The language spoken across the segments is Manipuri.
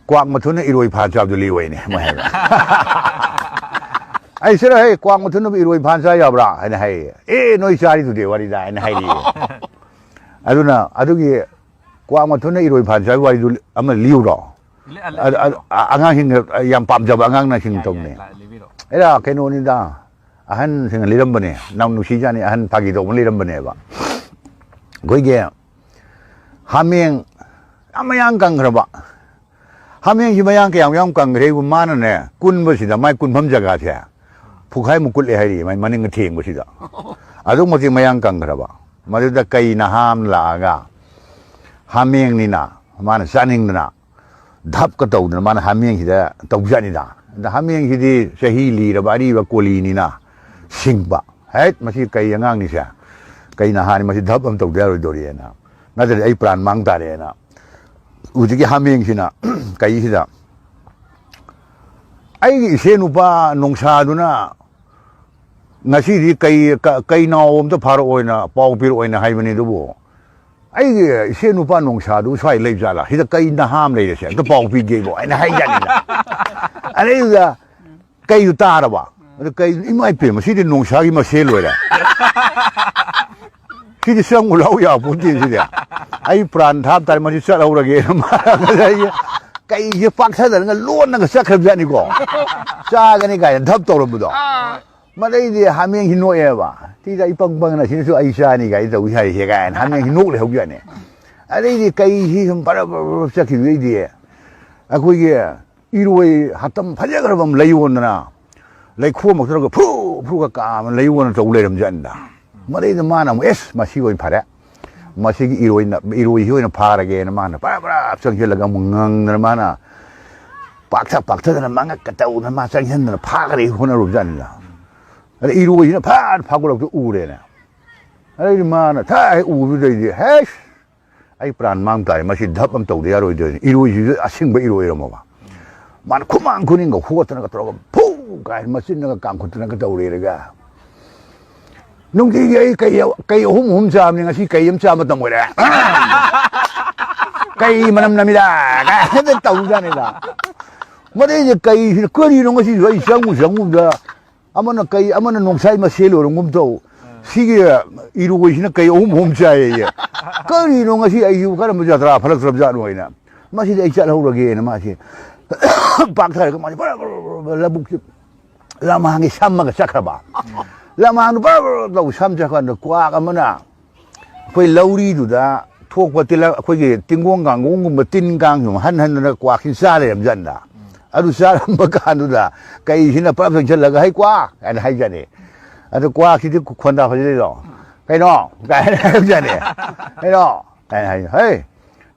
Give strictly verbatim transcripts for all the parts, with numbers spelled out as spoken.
ꯀ꯭ꯋꯥꯛ ꯃꯊꯨꯟꯅ ꯏꯔꯣꯏ ꯐꯥ ꯆꯥꯕꯗꯨ ꯂꯤꯌꯨ ꯍꯥꯏꯅꯦ ꯃꯣꯏ ꯍꯥꯏꯕ꯫ ꯑꯩ ꯁꯤꯔ ꯍꯦ, ꯀ꯭ꯋꯥꯛ ꯃꯊꯨꯟꯅꯕꯨ ꯏꯔꯣꯏ ꯐꯥ ꯆꯥ ꯌꯥꯕ꯭ꯔꯥ ꯍꯥꯏꯅ ꯍꯥꯏꯌꯦ꯫ ꯑꯦ, ꯅꯣꯏ ꯆꯥꯔꯤꯗꯨꯗꯤ ꯋꯥꯔꯤꯗ ꯍꯥꯏꯅ ꯍꯥꯏꯔꯤꯌꯦ꯫ ꯑꯗꯨꯅ ꯑꯗꯨꯒꯤ ꯀ꯭ꯋꯥꯛ ꯃꯊꯨꯟꯅ ꯏꯔꯣꯏ ꯐꯥ ꯆꯥꯕꯒꯤ ꯋꯥꯔꯤꯗꯨ ꯑꯃ ꯂꯤꯌꯨꯔꯣ? ꯑ-, ꯑ-, ꯑ-, ꯑꯉꯥꯡꯁꯤꯡꯅ ꯌꯥꯝ ꯄꯥꯝꯖꯕ ꯑꯉꯥꯡꯅ ꯁꯤꯡ ꯇꯧꯅꯦ꯫ ꯑꯦꯔꯥ, ꯀꯩꯅꯣꯅꯤꯗ, ꯑꯍꯟꯁꯤꯡꯅ ꯂꯤꯔꯝꯕꯅꯦ, ꯌꯥꯝ ꯅꯨꯡꯁꯤꯖꯥꯠꯅꯤ, ꯑꯍꯟ ꯐꯥꯒꯤ ꯇꯧꯕ ꯂꯤꯔꯝꯕꯅꯦꯕ꯫ ꯑꯩꯈꯣꯏꯒꯤ ꯍꯥꯃꯦꯡ ꯌꯥꯝ ꯃꯌꯥꯡ ꯀꯪꯈ꯭ꯔꯕ꯫ ꯍꯥꯃꯦꯡꯁꯤ ꯃꯌꯥꯡ ꯀꯌꯥꯝ ꯌꯥꯝ ꯀꯪꯈ꯭ꯔꯦꯕꯨ, ꯃꯥꯅꯅꯦ, ꯀꯨꯟꯕꯁꯤꯗ ꯃꯥꯏ ꯀꯨꯟꯐꯝ ꯖꯒꯥꯁꯦ ꯄꯨꯈꯥꯏꯃꯨꯛ ꯀꯨꯠꯂꯦ ꯍꯥꯏꯔꯤ, ꯃꯥꯏ ꯃꯅꯤꯡꯒ ꯊꯦꯡꯕꯁꯤꯗ꯫ ꯑꯗꯨꯛ ꯃꯇꯤꯛ ꯃꯌꯥꯡ ꯀꯪꯈ꯭ꯔꯕ꯫ ꯃꯗꯨꯗ ꯀꯩ ꯅꯍꯥ ꯑꯃ ꯂꯥꯛꯑꯒ, ꯍꯥꯃꯦꯡꯅꯤꯅ ꯃꯥꯅ ꯆꯥꯅꯤꯡꯗꯅ ꯙꯞꯀ ꯇꯧꯗꯅ ꯃꯥꯅ ꯍꯥꯃꯦꯡꯁꯤꯗ ꯇꯧꯖꯥꯠꯅꯤꯗ꯫ ꯑꯗ ꯍꯥꯃꯦꯡꯁꯤꯗꯤ ꯆꯍꯤ ꯂꯤꯔꯕ ꯑꯔꯤꯕ ꯀꯣꯂꯤꯅꯤꯅ ꯁꯤꯡꯕ꯫ "ꯍꯦꯠ, ꯃꯁꯤ ꯀꯩ ꯑꯉꯥꯡꯅꯤꯁꯦ? ꯀꯩ ꯅꯍꯥꯅꯤ, ꯃꯁꯤ ꯙꯞ ꯑꯃ ꯇꯧꯗ ꯌꯥꯔꯣꯏꯗꯧꯔꯤꯑꯅ꯫ ꯅꯠꯇ꯭ꯔꯗꯤ ꯑꯩ ꯄ꯭ꯔꯥꯟ ꯃꯥꯡ ꯇꯥꯔꯦꯅ" ꯍꯧꯖꯤꯛꯀꯤ ꯍꯥꯃꯦꯡꯁꯤꯅ ꯀꯩꯁꯤꯗ, "ꯑꯩꯒꯤ ꯏꯆꯦ ꯅꯨꯄꯥ ꯅꯣꯡꯁꯥꯗꯨꯅ ꯉꯁꯤꯗꯤ ꯀꯩ, ꯀ-, ꯀꯩ ꯅꯥꯎ ꯑꯝꯇ ꯐꯥꯔꯛꯑꯣꯅ ꯄꯥꯎ ꯄꯤꯔꯛꯑꯣꯅ ꯍꯥꯏꯕꯅꯤ, ꯑꯗꯨꯕꯨ ꯑꯩꯒꯤ ꯏꯆꯦ ꯅꯨꯄꯥ ꯅꯣꯡꯁꯥꯗꯨ ꯁ꯭ꯋꯥꯏ ꯂꯩꯕ ꯖꯥꯠꯂꯥ? ꯁꯤꯗ ꯀꯩ ꯅꯍꯥ ꯑꯃ ꯂꯩꯔꯦꯁꯦ, ꯑꯝꯇ ꯄꯥꯎ ꯄꯤꯒꯦꯕꯣ" ꯍꯥꯏꯅ ꯍꯥꯏꯖꯥꯠꯅꯤꯗ꯫ ꯑꯗꯩꯗꯨꯗ ꯀꯩꯗꯨ ꯇꯥꯔꯕ꯫ ꯑꯗꯨ ꯀꯩ, "ꯏꯃꯥ ꯏꯄꯦꯝꯃ, ꯁꯤꯗꯤ ꯅꯣꯡꯁꯥꯒꯤ ꯃꯁꯦꯟ ꯂꯣꯏꯔꯦ꯫ ꯁꯤꯗꯤ ꯆꯪꯉꯨ ꯂꯥꯎ ꯌꯥꯄꯣꯟꯇꯦ ꯁꯤꯗꯤ꯫ ꯑꯩ ꯄ꯭ꯔꯥꯟ ꯊꯥꯞ ꯇꯥꯔꯦ, ꯃꯁꯤ ꯆꯠꯍꯧꯔꯒꯦꯅ" ꯃꯥꯅ ꯉꯁꯥꯏꯒꯤ ꯀꯩꯁꯦ ꯄꯥꯛꯊꯗꯅꯒ ꯂꯣꯟꯅꯒ ꯆꯠꯈ꯭ꯔꯕꯖꯥꯠꯅꯤꯀꯣ꯫ "ꯆꯥꯒꯅꯤ" ꯀꯥꯏꯅ ꯙꯞ ꯇꯧꯔꯝꯕꯗꯣ꯫ ꯃꯗꯩꯗꯤ ꯍꯥꯃꯦꯡꯁꯤ ꯅꯣꯛꯑꯦꯕ꯫ "ꯁꯤꯗ ꯏꯄꯪ ꯄꯪꯅ ꯁꯤꯅꯁꯨ ꯑꯩ ꯆꯥꯅꯤ ꯀꯥꯏꯅ ꯇꯧ ꯁꯥꯔꯤꯁꯦ" ꯀꯥꯏꯅ ꯍꯥꯃꯦꯡꯁꯤ ꯅꯣꯛ ꯂꯩꯍꯧꯖꯥꯠꯅꯤ꯫ ꯑꯗꯩꯗꯤ ꯀꯩꯁꯤ ꯁꯨꯝ ꯕꯔ ꯕꯔ ꯕꯔ ꯆꯠꯈꯤꯕꯗꯩꯗꯤ ꯑꯩꯈꯣꯏꯒꯤ ꯏꯔꯣꯏ ꯍꯥꯇꯝ ꯐꯖꯈ꯭ꯔꯕ ꯑꯃ ꯂꯩꯌꯣꯟꯗꯅ ꯂꯩꯈꯣꯝ ꯃꯛꯇꯗꯒ ꯐ꯭ꯔꯨ ꯐ꯭ꯔꯨꯒ ꯀꯥꯝꯃ ꯂꯩꯌꯣꯟꯅ ꯇꯧ ꯂꯩꯔꯝꯖꯥꯠꯅꯤꯗ꯫ ꯃꯗꯩꯗ ꯃꯥꯅ ꯑꯃꯨꯛ, "ꯑꯦꯁ, ꯃꯁꯤ ꯑꯣꯏꯅ ꯐꯔꯦ, ꯃꯁꯤꯒꯤ ꯏꯔꯣꯏꯅ, ꯏꯔꯣꯏꯁꯤ ꯑꯣꯏꯅ ꯐꯥꯔꯒꯦꯅ" ꯃꯥꯅ ꯄꯔꯥ ꯄꯔꯥ ꯆꯪꯁꯤꯜꯂꯒ ꯑꯃꯨꯛ ꯉꯪꯗꯅ ꯃꯥꯅ ꯄꯥꯛꯊ ꯄꯥꯛꯊꯗꯅ ꯃꯉꯛꯀ ꯇꯧꯗꯅ ꯃꯥ ꯆꯪꯁꯤꯟꯗꯅ ꯐꯥꯈ꯭ꯔꯦ ꯍꯣꯠꯅꯔꯨꯕꯖꯥꯠꯅꯤꯗ꯫ ꯑꯗ ꯏꯔꯣꯏꯁꯤꯅ ꯐꯠ ꯐꯥꯒꯠꯂꯛꯇ ꯎꯔꯦꯅꯦ꯫ ꯑꯗꯩꯗꯤ ꯃꯥꯅ ꯊꯥꯏ ꯎꯕꯗꯩꯗꯤ, "ꯍꯦꯁ, ꯑꯩ ꯄ꯭ꯔꯥꯟ ꯃꯥꯡ ꯇꯥꯔꯦ, ꯃꯁꯤ ꯙꯞ ꯑꯃ ꯇꯧꯗ ꯌꯥꯔꯣꯏꯗꯣꯏꯅꯤ"꯫ ꯏꯔꯣꯏꯁꯤꯁꯨ ꯑꯁꯤꯡꯕ ꯏꯔꯣꯏ ꯑꯣꯏꯔꯝꯃꯕ꯫ ꯃꯥꯅ ꯈꯨꯃꯥꯡ ꯈꯨꯅꯤꯡꯒ ꯍꯣꯠꯇꯅꯒ ꯇꯧꯔꯒ ꯐꯨ ꯀꯥꯏꯅ ꯃꯆꯤꯟꯅꯒ ꯀꯥꯝꯈꯠꯇꯅꯒ ꯇꯧꯔꯦꯔꯒ, "ꯅꯨꯡꯇꯤꯒꯤ ꯑꯩ ꯀꯩ, ꯀꯩ ꯑꯍꯨꯝ ꯑꯍꯨꯝ ꯆꯥꯕꯅꯤ, ꯉꯁꯤ ꯀꯩ ꯑꯃ ꯆꯥ ꯃꯇꯝ ꯑꯣꯏꯔꯦ" "ꯀꯩ ꯃꯅꯝ ꯅꯝꯃꯤꯗ?" ꯀꯥꯏꯅ ꯇꯧꯖꯥꯠꯅꯤꯗ꯫ ꯃꯗꯩꯁꯦ ꯀꯩꯁꯤꯅ, ꯀꯔꯤꯅꯣ ꯉꯁꯤꯁꯨ ꯑꯩ ꯆꯪꯉꯨ ꯆꯪꯉꯨꯕꯗ ꯑꯃꯅ ꯀꯩ, ꯑꯃꯅ ꯅꯣꯡꯁꯥꯏ ꯃꯁꯦꯜ ꯑꯣꯏꯔꯝꯒꯨꯝ ꯇꯧ꯫ ꯁꯤꯒꯤ ꯏꯔꯣꯏꯁꯤꯅ ꯀꯩ ꯑꯍꯨꯝ ꯑꯍꯨꯝ ꯆꯥꯏꯌꯦ꯫ ꯀꯔꯤꯅꯣ ꯉꯁꯤ ꯑꯩꯁꯤꯕꯨ ꯀꯔꯝꯕ ꯖꯇ꯭ꯔꯥ ꯐꯠꯂꯛꯇ꯭ꯔꯕꯖꯥꯠꯅꯣ ꯍꯥꯏꯅ꯫ ꯃꯁꯤꯗꯤ ꯑꯩ ꯆꯠꯍꯧꯔꯒꯦꯅ ꯃꯥꯁꯦ ꯄꯥꯛꯊꯔꯒ ꯃꯥꯁꯦ ꯕꯔ ꯕꯔ ꯕꯔ ꯕꯔ ꯂꯧꯕꯨꯛꯁꯤ ꯂꯝꯍꯥꯡꯒꯤ ꯁꯝꯃꯒ ꯆꯠꯈ꯭ꯔꯕ꯫ ꯂꯝꯍꯥꯡꯗꯨ ꯕꯔ ꯕꯔ ꯇꯧ ꯁꯝ ꯆꯠꯈ꯭ꯔꯀꯥꯟꯗ ꯀ꯭ꯋꯥꯛ ꯑꯃꯅ ꯑꯩꯈꯣꯏ ꯂꯧꯔꯤꯗꯨꯗ ꯊꯣꯛꯄ ꯇꯤꯜꯍꯥ-, ꯑꯩꯈꯣꯏꯒꯤ ꯇꯤꯡꯒꯣꯡ ꯀꯥꯡꯒꯣꯡꯒꯨꯝꯕ ꯇꯤꯟ ꯀꯥꯡꯁꯨ ꯍꯟ ꯍꯟꯗꯅ ꯀ꯭ꯋꯥꯛꯁꯤ ꯆꯥ ꯂꯩꯔꯝꯖꯥꯠꯅꯤꯗ꯫ ꯑꯗꯨ ꯆꯥꯔꯝꯕ ꯀꯥꯟꯗꯨꯗ ꯀꯩꯁꯤꯅ ꯄꯨꯂꯞ ꯆꯪꯁꯤꯜꯂꯒ, "ꯍꯩ ꯀ꯭ꯋꯥꯛ" ꯍꯥꯏꯅ ꯍꯥꯏꯖꯥꯠꯅꯤ꯫ ꯑꯗꯨ ꯀ꯭ꯋꯥꯛꯁꯤꯗꯤ ꯈꯣꯟꯗꯥ ꯐꯖꯗꯣꯏꯗꯣ꯫ "ꯀꯩꯅꯣ?" ꯀꯥꯏꯅ ꯍꯥꯏꯕꯖꯥꯠꯅꯤ꯫ "ꯀꯩꯅꯣ?" ꯀꯥꯏꯅ ꯍꯥꯏ꯫ "ꯍꯩ,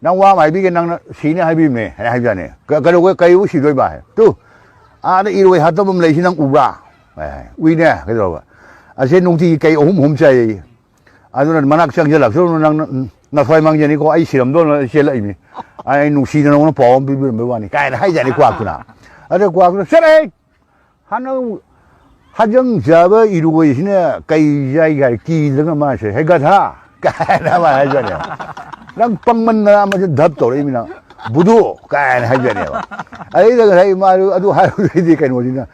ꯅꯪ ꯋꯥ ꯑꯃ ꯍꯥꯏꯕꯤꯒꯦ, ꯅꯪꯅ ꯁꯤꯅꯤ ꯍꯥꯏꯕꯤꯕꯅꯦ" ꯍꯥꯏꯅ ꯍꯥꯏꯕꯖꯥꯠꯅꯤ꯫ "ꯀ-, ꯀꯩꯗꯧꯕ, ꯀꯩꯕꯨ ꯁꯤꯗꯣꯏꯕ?" ꯍꯥꯏ꯫ "ꯇꯨ, ꯑꯥꯗ ꯏꯔꯣꯏ ꯍꯥꯠꯇꯕ ꯑꯃ ꯂꯩꯁꯤ ꯅꯪ ꯎꯕ꯭ꯔꯥ?" ꯍꯥꯏ ꯍꯥꯏ꯫ "ꯎꯏꯅꯦ, ꯀꯩꯗꯧꯔꯕ?" "ꯑꯁꯦ ꯅꯨꯡꯇꯤꯒꯤ ꯀꯩ ꯑꯍꯨꯝ ꯑꯍꯨꯝ ꯆꯥꯏꯌꯦ꯫ ꯑꯗꯨꯅ ꯃꯅꯥꯛ ꯆꯪꯁꯤꯜꯂꯛꯁꯅꯨ, ꯅꯪ ꯅ-, ꯅꯊ꯭ꯋꯥꯏ ꯃꯥꯡꯖꯅꯤꯀꯣ, ꯑꯩ ꯁꯤꯔꯝꯗꯣꯅ ꯆꯦꯜꯂꯛꯏꯃꯤ꯫ ꯑꯩ ꯅꯨꯡꯁꯤꯗꯅ ꯅꯉꯣꯟꯗ ꯄꯥꯎ ꯑꯃ ꯄꯤꯕꯤꯔꯝꯕꯩ ꯋꯥꯅꯤ" ꯀꯥꯏꯅ ꯍꯥꯏꯖꯥꯠꯅꯤ ꯀ꯭ꯋꯥꯛꯇꯨꯅ꯫ ꯑꯗ ꯀ꯭ꯋꯥꯛꯇꯨꯅ, "ꯆꯠꯂꯍꯦ! ꯍꯥꯅꯧ ꯍꯖꯪ ꯆꯥꯕ ꯏꯔꯣꯏꯁꯤꯅ ꯀꯩ ꯆꯥꯏꯒꯦ ꯍꯥꯏ ꯀꯤꯗ꯭ꯔꯒ ꯃꯥꯁꯦ, 'ꯍꯦ ꯒꯙꯥ!' ꯀꯥꯏꯅ ꯃꯥ ꯍꯥꯏꯖꯥꯠꯅꯦꯕ꯫ "ꯅꯪ ꯄꯪꯃꯟꯗꯅ ꯑꯃꯁꯨ ꯙꯞ ꯇꯧꯔꯛꯏꯃꯤ ꯅꯪ, ꯕꯨꯙꯨ!" ꯀꯥꯏꯅ ꯍꯥꯏꯖꯥꯠꯅꯦꯕ꯫ ꯑꯗꯩꯗ ꯉꯁꯥꯏ ꯃꯥ ꯑꯗꯨ ꯍꯥꯏꯔꯨꯔꯗꯤ ꯀꯩꯅꯣꯁꯤꯅ,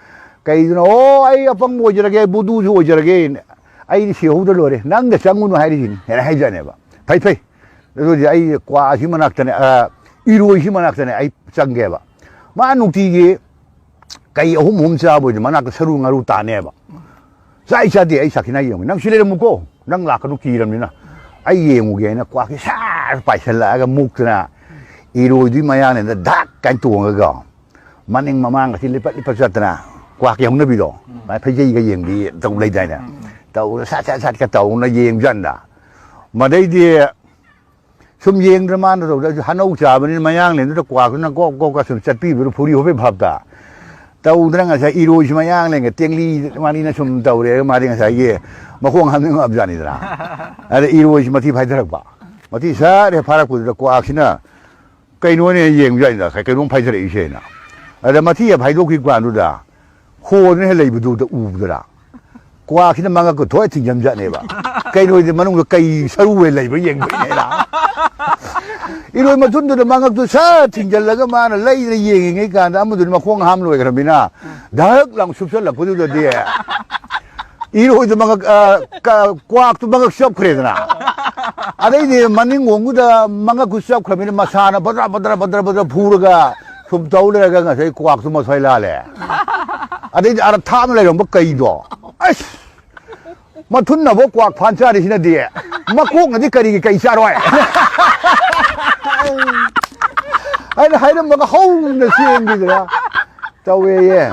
ꯀꯩꯗꯨꯅ, "ꯑꯣ, ꯑꯩ ꯑꯄꯪꯕ ꯑꯣꯏꯖꯔꯒꯦ, ꯕꯨꯙꯨꯁꯨ ꯑꯣꯏꯖꯔꯒꯦ, ꯑꯩꯗꯤ ꯁꯤꯍꯧꯗ ꯂꯣꯏꯔꯦ, ꯅꯪꯗ ꯆꯪꯉꯨꯅꯨ ꯍꯥꯏꯔꯤꯁꯤꯅꯤ" ꯍꯥꯏꯅ ꯍꯥꯏꯖꯥꯠꯅꯦꯕ꯫ "ꯐꯩ, ꯐꯩ, ꯑꯗꯨꯗꯤ ꯑꯩ ꯀ꯭ꯋꯥꯛ ꯑꯁꯤ ꯃꯅꯥꯛꯇꯅꯦ, ꯑ, ꯏꯔꯣꯏꯁꯤ ꯃꯅꯥꯛꯇꯅꯦ ꯑꯩ ꯆꯪꯒꯦꯕ꯫ ꯃꯥ ꯅꯨꯡꯇꯤꯒꯤ ꯀꯩ ꯑꯍꯨꯝ ꯑꯍꯨꯝ ꯆꯥꯕꯣꯏꯗꯤ ꯃꯅꯥꯛꯇ ꯁꯔꯨ ꯉꯥꯔꯨ ꯇꯥꯅꯦꯕ꯫ ꯆꯥꯏ ꯆꯥꯗꯦ ꯑꯩ ꯁꯥꯈꯤꯅ ꯌꯦꯡꯉꯨ꯫ ꯅꯪ ꯁꯤ ꯂꯩꯔꯝꯃꯨꯀꯣ꯫ ꯅꯪ ꯂꯥꯛꯀꯅꯨ ꯀꯤꯔꯕꯅꯤꯅ꯫ ꯑꯩ ꯌꯦꯡꯉꯨꯒꯦ" ꯍꯥꯏꯅ ꯀ꯭ꯋꯥꯛꯁꯤ ꯁꯥꯔ ꯄꯥꯏꯁꯜꯂꯛꯑꯒ ꯃꯨꯛꯇꯅ ꯏꯔꯣꯏꯗꯨꯒꯤ ꯃꯌꯥꯅꯦꯗ ꯙꯛ ꯀꯥꯏꯅ ꯇꯣꯡꯉꯒ ꯃꯅꯤꯡ ꯃꯃꯥꯡ ꯑꯁꯤ ꯂꯤꯄꯠ ꯂꯤꯄꯠ ꯆꯠꯇꯅ ꯀ꯭ꯋꯥꯛꯀꯤ ꯍꯧꯅꯕꯤꯗꯣ꯫ ꯎꯝ꯫ ꯃꯥꯏ ꯐꯩꯖꯩꯒ ꯌꯦꯡꯕꯤ ꯇꯧ ꯂꯩꯗꯥꯏꯅꯦ꯫ ꯎꯝ꯫ ꯇꯧꯗꯅ ꯁꯠ ꯁꯠ ꯁꯠꯀ ꯇꯧꯅ ꯌꯦꯡꯖꯥꯟꯗ꯫ ꯃꯗꯩꯗꯤ ꯁꯨꯝ ꯌꯦꯡꯗ꯭ꯔ ꯃꯥꯅ ꯇꯧꯗ꯭ꯔꯁꯨ ꯍꯅꯧ ꯆꯥꯕꯅꯤꯅ ꯃꯌꯥꯡꯂꯦꯟꯗꯨꯗ ꯀ꯭ꯋꯥꯛꯇꯨꯅ ꯀꯣꯛ ꯀꯣꯛꯀ ꯁꯨꯝ ꯆꯠꯄꯤꯕꯗꯨ ꯐꯨꯔꯤ ꯍꯣꯄꯦ ꯚꯥꯞꯇ꯫ ꯇꯧꯗꯅ ꯉꯁꯥꯏ ꯏꯔꯣꯏꯁꯤ ꯃꯌꯥꯡꯂꯦꯟꯒ ꯇꯦꯡꯂꯤ ꯃꯥꯅꯤꯅ ꯁꯨꯝ ꯇꯧꯔꯦ꯫ ꯃꯥꯗꯤ ꯉꯁꯥꯏꯒꯤ ꯃꯈꯣꯡ ꯍꯥꯝꯅꯤꯡꯉꯛꯑꯕꯖꯥꯠꯅꯤꯗꯅ꯫ ꯑꯗ ꯏꯔꯣꯏꯁꯤ ꯃꯊꯤ ꯐꯥꯏꯊꯔꯛꯄ꯫ ꯃꯊꯤ ꯁꯠ ꯍꯦꯛ ꯐꯥꯔꯛꯄꯗꯨꯗ ꯀ꯭ꯋꯥꯛꯁꯤꯅ ꯀꯩꯅꯣꯅꯦ ꯌꯦꯡꯕꯖꯥꯠꯅꯤꯗ, ꯀꯩꯅꯣꯝ ꯐꯥꯏꯊꯔꯛꯏꯁꯦꯅ꯫ ꯑꯗ ꯃꯊꯤ ꯍꯦꯛ ꯐꯥꯏꯗꯣꯛꯈꯤ ꯀꯥꯟꯗꯨꯗ ꯍꯣꯗꯨꯅ ꯍꯦꯛ ꯂꯩꯕꯗꯨꯗ ꯎꯕꯗꯨꯗ ꯀ꯭ꯋꯥꯛꯁꯤꯅ ꯃꯉꯛꯀ ꯊꯣꯛꯑ ꯊꯤꯡꯖꯝꯖꯠꯅꯦꯕ꯫ ꯀꯩꯅꯣꯗꯤ ꯃꯅꯨꯡꯗ ꯀꯩ ꯁꯔꯨ ꯑꯣꯏꯅ ꯂꯩꯕ꯭ꯔꯥ ꯌꯦꯡꯕꯩꯅꯦꯅ꯫ ꯏꯔꯣꯏ ꯃꯊꯨꯟꯗꯨꯗ ꯃꯉꯛꯇꯨ ꯁꯠ ꯊꯤꯡꯖꯤꯜꯂꯒ ꯃꯥꯅ ꯂꯩꯗꯅ ꯌꯦꯡꯉꯤꯉꯩ ꯀꯥꯟꯗ ꯑꯃꯗꯨꯗꯤ ꯃꯈꯣꯡ ꯍꯥꯝ ꯂꯣꯏꯈ꯭ꯔꯕꯅꯤꯅ ꯙꯛ ꯂꯥꯎ ꯁꯨꯞꯆꯜꯂꯛꯄꯗꯨꯗꯗꯤ ꯏꯔꯣꯏꯗ ꯃꯉꯛ, ꯑ, ꯀ-, ꯀ꯭ꯋꯥꯛꯇꯨ ꯃꯉꯛ ꯆꯞꯈ꯭ꯔꯦꯗꯅ꯫ ꯑꯗꯩꯗꯤ ꯃꯅꯤꯡ ꯍꯣꯡꯕꯗ ꯃꯉꯛꯇꯨ ꯆꯞꯈ꯭ꯔꯕꯅꯤꯅ ꯃꯁꯥꯅ ꯕꯗ꯭ꯔ ꯕꯗ꯭ꯔ ꯕꯗ꯭ꯔ ꯕꯗ꯭ꯔ ꯐꯨꯔꯒ ꯁꯨꯝ ꯇꯧ ꯂꯩꯔꯒ ꯉꯁꯥꯏ ꯀ꯭ꯋꯥꯛꯇꯨ ꯃꯁꯥꯏ ꯂꯥꯜꯂꯦ꯫ ꯑꯗꯩꯗꯤ ꯑꯥꯗ ꯊꯥꯞꯅ ꯂꯩꯔꯝꯕ ꯀꯩꯗꯣ, ꯑꯁ! ꯃꯊꯨꯟꯅꯕꯨ ꯀ꯭ꯋꯥꯛ ꯐꯥꯟ ꯆꯥꯔꯤꯁꯤꯅꯗꯤ ꯃꯀꯣꯛꯅꯗꯤ ꯀꯔꯤꯒꯤ ꯀꯩ ꯆꯥꯔꯣꯏ? ꯑꯩꯅ ꯍꯥꯏꯔꯝꯃꯒ ꯍꯧꯅ ꯆꯦꯟꯈꯤꯗꯅ ꯇꯧꯋꯦꯌꯦ꯫